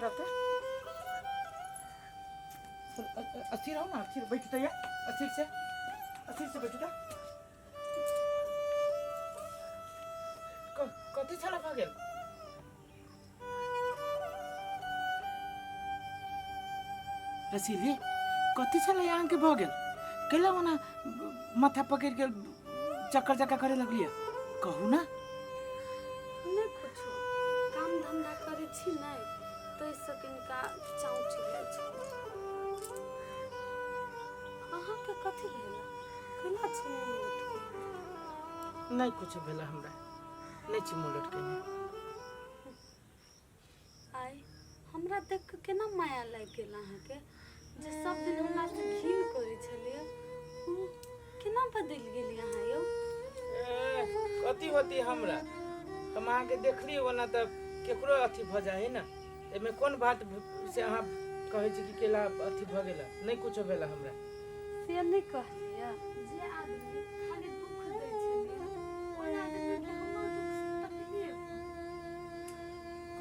हमरा तऽ अस्थिर हो ना, अस्थिर बैठ तो यार, अस्थिर से, अस्थिर से बैठ तो। कथी छला भऽ गेल? रसीली, कथी छलै अहाँके भऽ गेल? कैला ओना माथा पकड़ि के चक्कर जकाँ करे लगलियै? कहू ना। नहि कुछो, काम धंधा करै छी नहि, ताहिसँ कनिका चाउच जाइ छै। अहाँके कथी भेल? केना छै मुँह लटकेने? नहि कुछो भेल हमरा, नहि छी मुँह लटकेने। आइ हमरा देख कऽ केना माया लागि गेल अहाँके, जे सब दिन हमरा से घिन करै छलियै, ओ केना बदलि गेली अहाँ यौ? ए, कथी होती हमरा? हम अहाँके देखली ओना तऽ केकरो अथी भऽ जाइ है ने, एहिमे कोन बात से अहाँ कहै छी कि केला अथी भऽ गेल? नहि कुछो भेल हमरा। से नहि कहलियै, जे आदमी खाली दुख दै छलियै ओहि आदमीके हमर दुख तकलीफ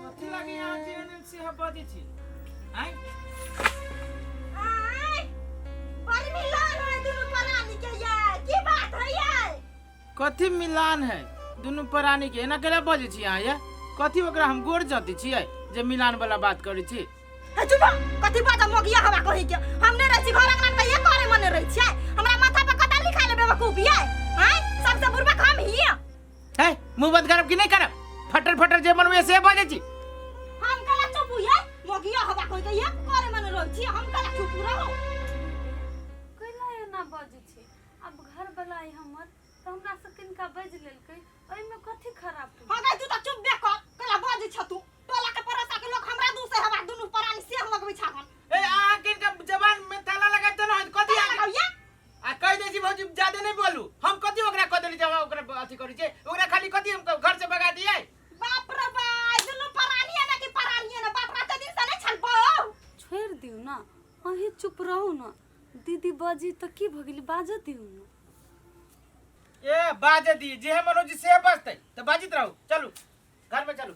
कथी लागी अहाँ जेहन से हम बजै छी आँय? आय, बड़ मिलान है दुनू प्राणी के ये, की बात है ये? कथी मिलान है दुनू प्राणी के? एना केला बजै छी अहाँ ये? कथी ओकरा हम गोर जति छियै जे मिलान वाला बात करै छी? हे चुप, कथी बात मोगिया हवा कही के? हम नहीं रहै छी घर अंगना में, ये करे मने रहै छियै। हमरा माथा पर कता लिखा ले बेवकूफ ये? हैं, सबसे बुड़बक हम ही। है, मुंह बंद करब कि नहीं करब? फटर फटर जे मन में से बजै छी। हम कला चुप ये, मोगिया हवा कही के ये करे मने रहै छी, हम कला चुप रहो। कैला एना बजै छी? आब घर वाला अइ हमर, तऽ हमरा से किनका बाजि लेलकै, ओहिमे कथी खराब? हाँ गई, तू तो चुप बे कर, कला बजै छ तू? टोला के पड़ोसा के लोग हमरा दू से हवा दुनू प्राणी सेह लगबै छागन। ए, अहाँ किनका जबान में ताला लगा त न कथी? ताला लगाउ ये। आ कहि दै छी भौजी, ज्यादा नहीं बोलू। हम कथी ओकरा कह देली जे हम ओकरा अथी करै छियै? ओकरा खाली कथी हम घर से भगा दियै? बाप रे बा, दुनू प्राणी है ना कि प्राणी है ना, बाप रे, दिन से नहीं छल बौ। छोड़ि दियौ ने, अहीं चुप रहू ने। दीदी बजी तऽ की भऽ गेलै? बाजऽ दियौ ने। ए, बाजे दी, जे मनोजी से बजतै तऽ बाजित रहू। चलू घर में, चलू,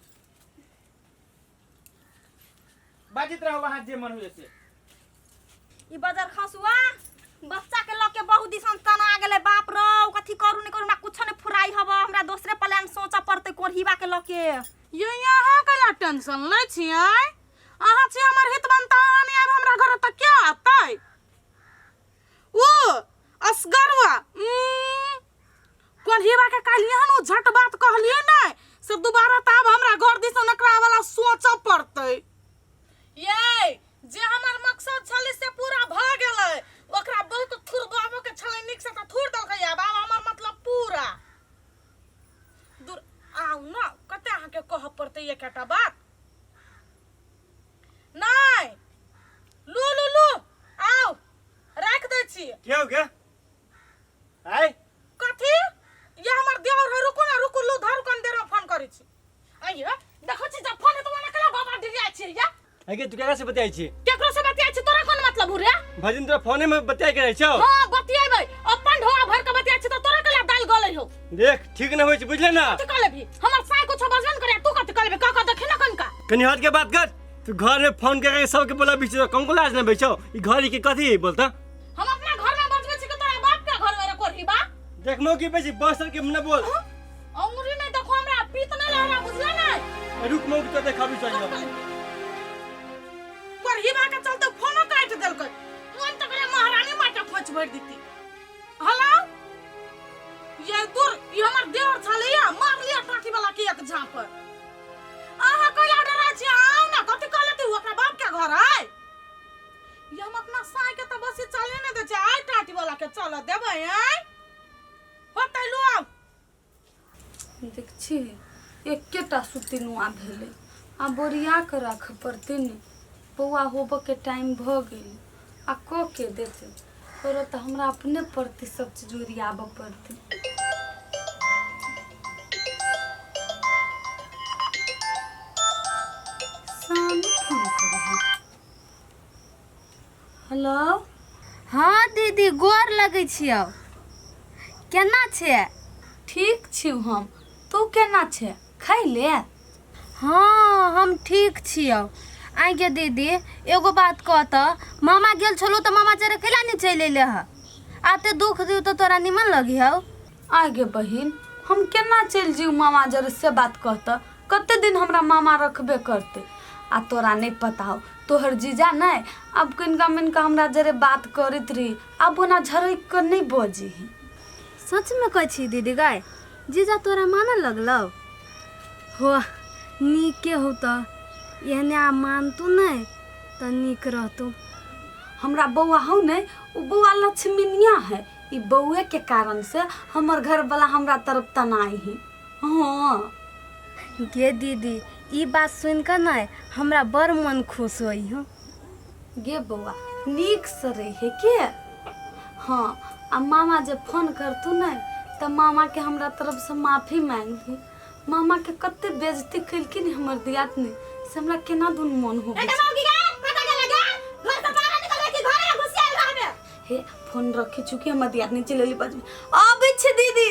बाजित रहू अहाँ जे मन हुए से। ई बजर खसुआ बच्चा के लऽ के बहुत दिसन तना गेलै। बाप रौ, कथी करू नहीं करू, हमरा कुछो नहीं फुराई हब। हमरा दोसरे प्लान सोचऽ पड़तै कोढ़ीबा के लऽ के। ये अहाँ कैला टेंशन लै छियै? अहाँ छी हमर हित बनता, अहाँ नहि आयब हमरा घर तऽ के अतै? ओ असगरवा कोढ़ीबा के काल्हि एहन ओ झट बात कहलियै नहि से दोबारा तऽ आब हमरा घर दिसन एकरा वाला सोचऽ पड़तै। ये जे हमर मकसद छलै से पूरा भऽ गेलै। ओकरा बहुत थुरबाबो के छलै नीक से तऽ थुर देलकै। आब आब हमर मतलब पूरा दूर आउ ने, कते अहाँके कहऽ पड़तै एकटा बात? नहि, लू लू लू, आउ, राखि दै छी। के हो गे? आय। कथी? ये हमर देवर है। रुकू ना, रुकू, लू धरू, कन देर में फोन करै छी। आइए देखो छी, जब फोन हेतौ ओना केना बाबा डिरियाइ छियै या? अगे, तू केकरा से बतियाइ छी? केकरो से बतियाइ छी, तोरा कोन मतलब हो रे? भजन तोरा फोने में बतियाइ के रहै छौ? हां, बतियेबै। अपन ढोआ भर के बतियाइ छी तऽ तोरा केला दालि गलै हो? देख, ठीक न होइ छै, बुझले ना? कथी कह लेबही? हमर साय कुछो बजबे न करे, तू कथी कह लेबही? कह कह देखी ना कनिका। कनी हट के बात कर। तू घर में फोन करके सबके बोलाबी छी, कम को लाज न बैछौ? ई घर के कथी है बोलता? हम अपना घर में बजबै छी कि तोरा बाप के घर में रे कोढ़ी बा? देख मौकी पे छी बस के न बोल। अंगुरी नहीं देखो, हमरा पीत नहीं लहरा, बुझले नहीं? रुक मौकी तो देखाबी चाहिए। कोढ़ी बा के चलते फोनो काट देलकै। मन तो करे महारानी माँ के खोज भर दीती। हेलो, ये दूर, ये हमर देवर छलैया, मार लिया टाटी वाला के एक झांप। अहाँ कैला डरा छी? आउ ना। कथी कह लेती? ओकरा बाप के घर है। ये हम अपना साय के तऽ बस चले नहीं दै छै, आइ टाटी वाला के चल देबै? आइ होतै, लू आउ। देख छी, एकेटा सूती नुआ भेलै, आ बोरिया कऽ राखऽ पड़तै ने। बौआ होबऽके टाइम भऽ गेलै, आ कऽ के देतै? करऽ तऽ हमरा अपने पड़तै, सब चीज ओरियाबऽ पड़तै। सानू फोन करै है। हेलो। हाँ दीदी, गोर लगै छियौ। केना छै? ठीक छियौ हम, तू केना छै? खैले? हाँ, हम ठीक छियौ। आइ गे दीदी एगो बात कह तऽ मामा गेल छलौ तऽ मामा जरे कैला नहि चलि अयलै हँ आते दुख दियौ तऽ तोरा निमन लगी हौ आइ गे बहिन हम केना चलि जीउ मामा जरे से बात कहतऽ कते दिन हमरा मामा रखबे करतै आ तोरा नहि पता हौ तोहर जीजा नहि आब कनिका मनिका हमरा जरे बात करैत रही आब ओना झरकि कऽ नहि बजै है सचमे कहै छी दीदी गाय जीजा तोरा मानऽ लगलौ हो नीके हौ तऽ एहने आब मानतौ नहि तऽ नीक रहतौ हमरा बौआ हौ ने ओ बौआ लक्ष्मीनिया है ई बौए के कारण से हमर घरवाला हमरा तरफ तनाई है हाँ गे दीदी ई बात सुनि कऽ ने हमरा बड़ मन खुश होइ हौ गे बौआ नीकसँ रहिहे के हँ आ मामा जे फोन करतू ने तऽ मामाके हमरा तरफसँ माफी मांगबी मामाके कते बेइज्जती केलखिन हमर दियादनी से हमरा केना दुन मन हो एके मौगी गे कतऽ गेले गे घर से बाहर निकलबे कि घरे में घुसियाल रहबे हे फोन रखी चुकी हमर दियादनी चलि एली बजबे अबै छी दीदी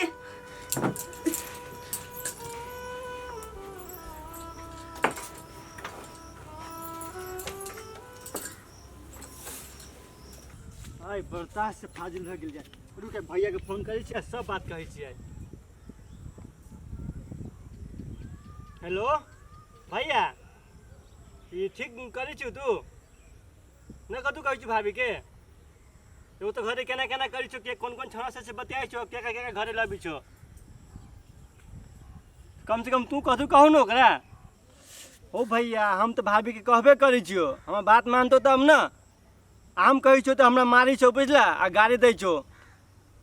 आइ बर्दाश्त से फाजिल भए गेल जाय रुक भैया के फोन करै छियै आ सब बात कहै छियै हेलो भैया ई ठीक करै छियौ तू नहि कतू कहै छियौ भाभीके एगो तऽ घरे केना केना करै छियौ के कोन कोन छौड़ा से बतियाइ छियौ के के घरे लबै छियौ कम से कम तू कथू कहू ने ओकरा ओ भैया हम तऽ भाभीके कहबे करै छियौ हमर बात मानतौ तब ने आम कहै छियौ तऽ हमरा मारै छौ बुझला आ गारि दै छौ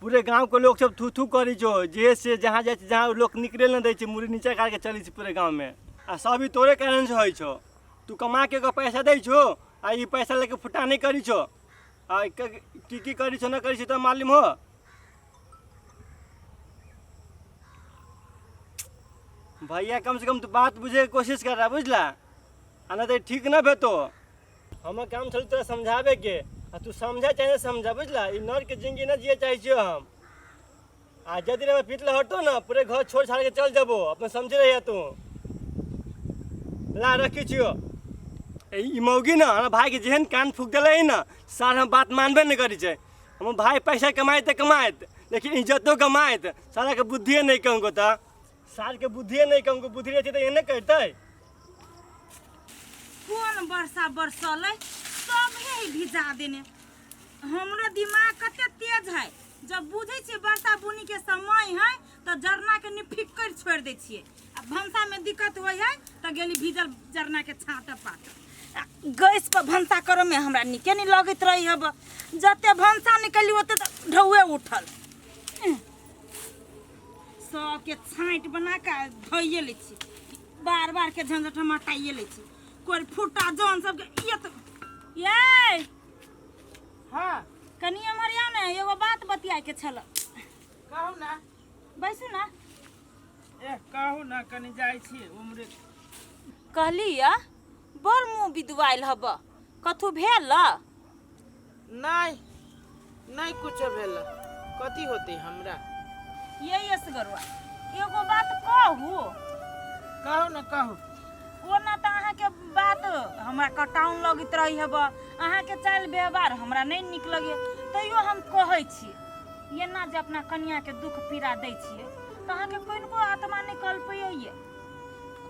पूरे गाँवके लोक सब थू थू करै छौ जे से जहाँ जाइ छै जहाँ लोक निकले नहि दै छै मुड़ी नीचा करके चलै छै पूरे गाँवमे आ सब ई तोरे कारणसँ होइ छौ तू कमा के एगो पैसा दै छौ आ ई पैसा लेके फुटानी करै छौ आ की की करै छौ नहि करै छौ तोरा मालूम हो भैया कम से कम तू बात बुझे के कोशिश कर रहा बुझला आ ना तो ठीक ना भेतो हमर काम छल तोरा समझावे के आ तू समझा चाहे ना समझा बुझला ई नर के जिंदगी ना जिए चाहे छियो हम आ यदि हमें पीत लहटो ना पूरे घर छोड़ छाड़ के चल जबो अपने समझे रहिया तू ला रखी छियो ई मौगी ना हमरा भाई के जेहन कान फूक देले है ना सार हम बात मानबे नहीं करी छै हमर भाई पैसा कमाइत तऽ कमाइत लेकिन इज्जतो कमाइत सारा के बुद्धिए नहीं कहूँ तऽ सार के बुद्धिए नहीं कहूँ बुद्धि रहै छै तऽ एहने करतै कोन वर्षा बरसलै सभे ही भिजा देने हमरो दिमाग कते तेज है जब बुझै छियै वर्षा बुनी के समय है तऽ जरना के निफिक्कर छोड़ि दै छियै आ भनसा में दिक्कत होइ है तऽ गेली भीजल जरना के छाँट पाट आ गैस पर भनसा करऽ में हमरा नीके नहीं लगैत रही हब जते भनसा निकली ओते तऽ ढौए उठल सबके छाँटि बना कऽ धोइए लै छी बार बार के झंझट हम हटाइए लै छी कोइ फुटा जन सबके ये तऽ ये हाँ कनि एम्हर आउ ने एगो बात बतियाके छल कहू ना बैसू ना ए कहू ना कनि जाइ छी उम्रे कहली या बड़ मुँह बिदुआयल हब कथू भेल नहि नहि कुछो भेल कथी होतै हमरा ये यसगरुआ एगो बात कहू कहू ने कहू ओना तऽ अहाँके बात हमरा कटाउन लगैत रही हब अहाँके चालि व्यवहार हमरा नहि नीक लगैए तैयो हम कहै छी एना जे अपना कनियाके दुख पीड़ा दै छियै तऽ अहाँके कनिको आत्मा नहि कल्पैए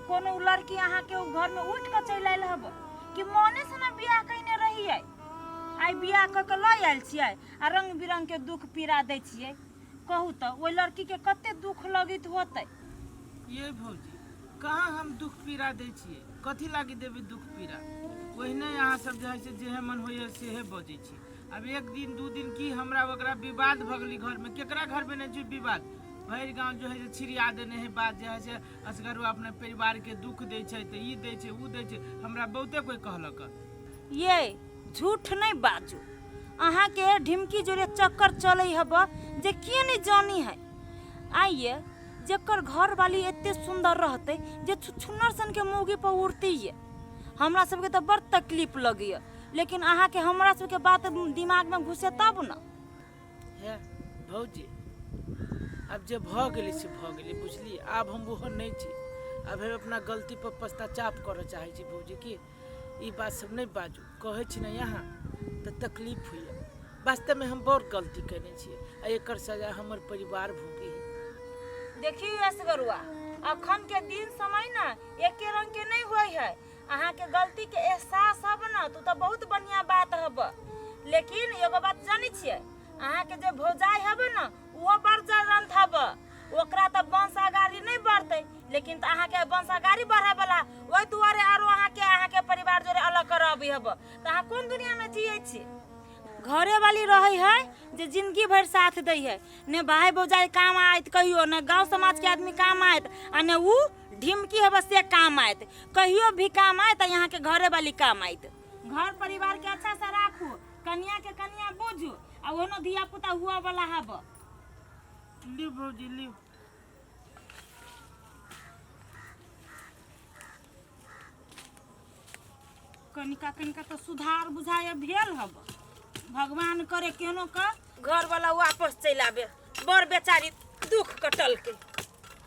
कोनो लड़की अहाँके ओ घरमे उठि कऽ चलि आयल हब कि मोनेसँ ने बियाह कयने रहियै आइ बियाह कऽ कऽ लऽ आयल छियै आ रङ्ग बिरङ्गके दुख पीड़ा दै छियै कहू तऽ ओहि लड़कीके कते दुख लगैत होतै ये भौजी कहाँ हम दुख पीड़ा दै छियै कथी लागी देबै दुख पीड़ा ओहिने अहाँ सब जे है से जेहे मन होइए सेहे बजै छी आब एक दिन दू दिन की हमरा ओकरा विवाद भऽ गेलै घरमे केकरा घरमे नहि छै विवाद भरि गाँव जो है से छिड़िया देने है बात जे है से असगरो अपना परिवारके दुख दै छै तऽ ई दै छै ओ दै छै हमरा बहुते कोइ कहलक ये झूठ नहि बाजू अहाँके ढिमकी जोड़े चक्कर चलै हब जे के नहि जानी है आइए जेकर घरवाली एते सुन्दर रहतै जे छुछुन्नर सनके मौगी पर उड़ती ये हमरा सबके तऽ बड़ तकलीफ लगैए लेकिन अहाँके हमरा सबके बात दिमागमे घुसे तब ने हे भौजी आब जे भऽ गेलै से भऽ गेलै बुझलियै आब हम ओहो नहि छी आब हम अपना गलती पर पश्चाताप करऽ चाहै छी भौजी की ई बात सब नहि बाजू। कहै छी ने यहाँ तऽ तकलीफ होइए। वास्तवमे हम बड़ गलती कयने छियै आ एकर सजा हमर परिवार भोगी है। देखियौ असगरुआ, अखन के दिन समय ने एके रंग के नहीं होय है। अहाँ के गलती के एहसास हब न तो तऽ बहुत बढ़िया बात हब, लेकिन एगो बात जानै छियै, अहाँ के जे भौजाई हब न उहो बड़ जरंत हब, ओकरा तऽ वंश अगाड़ी नहीं बढ़तै, लेकिन तऽ अहाँ के वंश अगाड़ी बढ़े वाला ओहि दुआरे आरो अहाँ के परिवार जोरे अलग करऽ हब। तऽ अहाँ कोन दुनिया में जियै छी? घरे वाली रहे है जे जिंदगी भरि साथ दै है, ने भाई भौजाई काम आयत कहियो, ने गांव समाज के आदमी काम आयत, आ ने उ ढिमकी हब से काम आयत, कहियो भी काम आयत आ यहाँ के घरे वाली काम आयत। घर परिवार के अच्छा से राखू, कन्या के कन्या बुझू, आ ओनो धिया पुता हुआ वाला हब। लिउ भौजी लिउ। कनिका कनिका तऽ सुधार बुझाय भेल हब, भगवान करे केनो का घर वाला वापस चलि आबे, बड़ बेचारी दुख कटलकै।